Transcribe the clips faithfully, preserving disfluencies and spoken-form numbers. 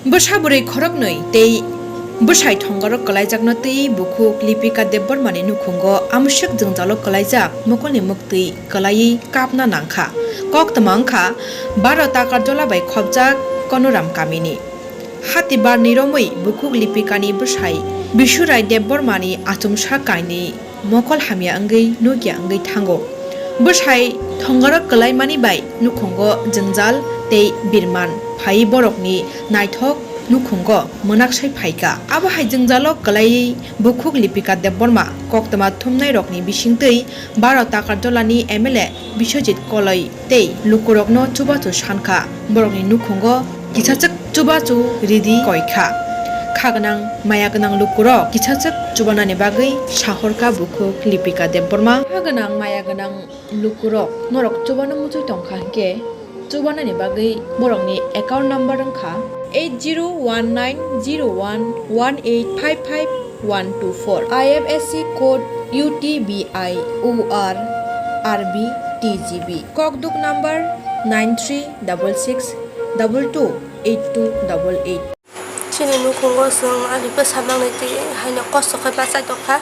Bwsa bwrwi khoroknwi tei bwsai thongarok kwlaijakno twi bukhuk Lipika Debbarmani nukhungo amswk jwngjalo kwlaijak mokolni muktwi kwlaiwi kapna nangkha. Koktwma wngkha baro Takarjola bai khopjak Konoram kamini. Hatibarni romwi bukhuk Lipikani bwsai Bisurai Debbarmani achomsa kainwi mokol hamya wngwi nukya wngwi thango. Bwsai thongarok kwlaimani bai nukhungo jwngjal tei birman phaiwi borokni naithok nukhungo mwnaksai phaikha. Abo hai jwngjalo kwlaiwi bukhuk Lipika Debbarma koktwma thumnairokni bisingtwi baro Takarjolani M L A Biswajit Koloi tei lukurokno chubachu sankha, borokni nukhungo kisachwk chubachu ridi koikha. Kha gwnang, maya gwnang lukurok kisachwk chubanani bagwi sahorkha bukhuk Lipika Debbarma. Kha gwnang, maya gwnang lukurok norok chubano muchwi tongkha hinkhe, chubanani bagwi borokni account number wngkha eight zero one nine zero one one eight five five one two four, I F S C code U T B I O R R B T G B, kokduk number nine three double six double two eight two double eight. Chini nukhungo chwng ani bwsa mangni twi haino kosto khe bachai tongkha.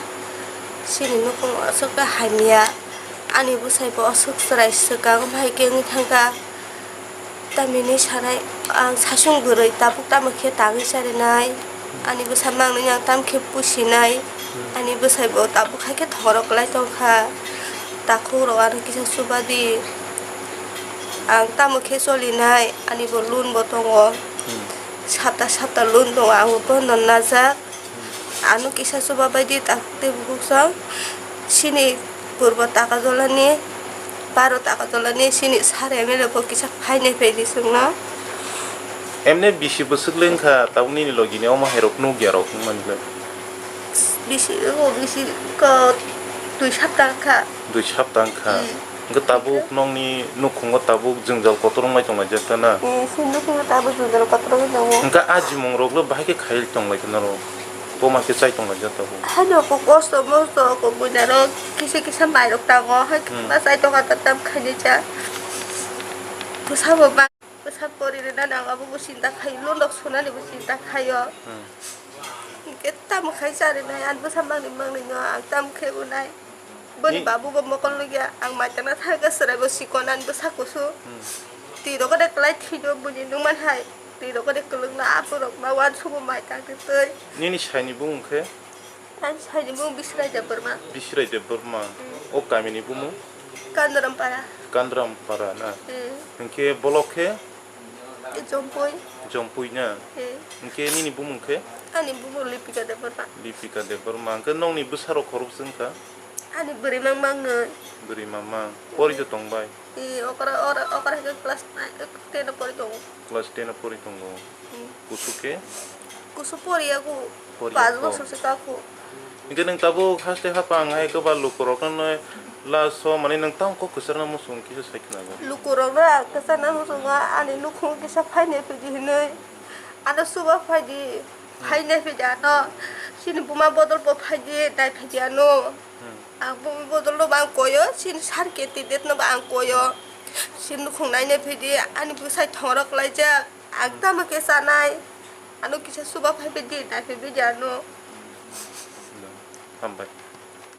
Chini nukhungo aswk khe hamya. Ani bwsai bo aswk chwrai swkang, bahai khe wngwi thangkha. Tamini sanai ang sasung bwrwi tabuk tamo khe tangwi charinai. Ani bwsa mangni ang tamo khe pusinai. Ani bwsai bo tabuk hai khe thoro kwlai tongkha. Takhuk rok ano kisa chuba di. Ang tamo khe cholinai, ani bo loan bo tongo. Sapta sapta loan tongo, ang bo bondo najak. Ano kisa chuba bai di, tak tei bukhuk chwng chini purbo Takarjolani, baro Takarjolani chini sir M L A bo kisa phainai phaidi chwngno. Emne bisi bwswk le wngkha, tabuk nini logi ni omo hai rok nukya rok wngmani le? Bisi, o bisi ko dui sapta wngkha. Dui sapta wngkha. Hmm. Hwnkhe tabuk nokni nukhungo tabuk jwngjal kotor wngmai tonglaijak ta na? Eh, si nukhungo tabuk jwngjal kotor wngwi tongo. Hwnkhe a jimung rok le bahai khe khai tonglaikha norok? Boma khe chai tonglaijak tabuk? Haino ko kosto mosto ko buina rok kisa kisa mai rok tango, hai Hmm. ma chai tongkha ta tam khaini cha. Bwsa bo ba, bwsa pori rina nang abo bo chinta khai, loan rok sunani bo chinta khaio. Hmm. Hwnkhe tamo khai charinai, ani bwsa mangni mangni no ang tamo khe unai. Boni Ni- babu bo mokol nukya, ang mai tangna thangkha, chwrai bo sikon, ani bwsa kusu. Hmm. Twi rok de kwlai thwido, boni nukman hai. Twi rok de kwlwng na, apo rok ma uansugo mai tang twi twi. Nini saini bumung khe? Ani saini bumung Bisrai Debbarma. Bisrai Debbarma. Hmm. O kamini bumung? Kandaram para. Kandaram para na? Hmm. Hwnkhe bolok khe? Jompui. Jompui na? He. Hwnkhe nini bumung khe? Ani bumung Lipika Debbarma. Lipika Debbarma. Hwnkhe nokni bwsarok khoroksa wngkha? Ani bwrwi mang mang nwi. Bwrwi mang mang. Pori do tongbai? E, okra, ora, okra hai khe class nine, ten o pori tongo. Class ten o pori tongo. Hmm. Kusu khe? Kusu pori yago. Pori paanch yago. Bosor se kako. Hingke nwng tabuk haste hapang hai kwbal lukurokno last o mani nwng tamo kok kwchar no muchung kisa sai khna go. Lukurokno ang kwchar no muchungo ani nukhung kisa phainai phaidi hinwi. Ano chuba phaidi, hmm, phainai phaidi ano. Chini buma bodol bo phaidi, nai phaidi ano. Hmm. Ang buma bodol no bo ang koyo, chini sir candidate no bo ang koyo. Chini nukhung nainai phaidi, ani bwsai thongrok laijak. Ang tamo khe chanai, ano kisa chuba phaibai di, naiphaibai di ano. Hambai.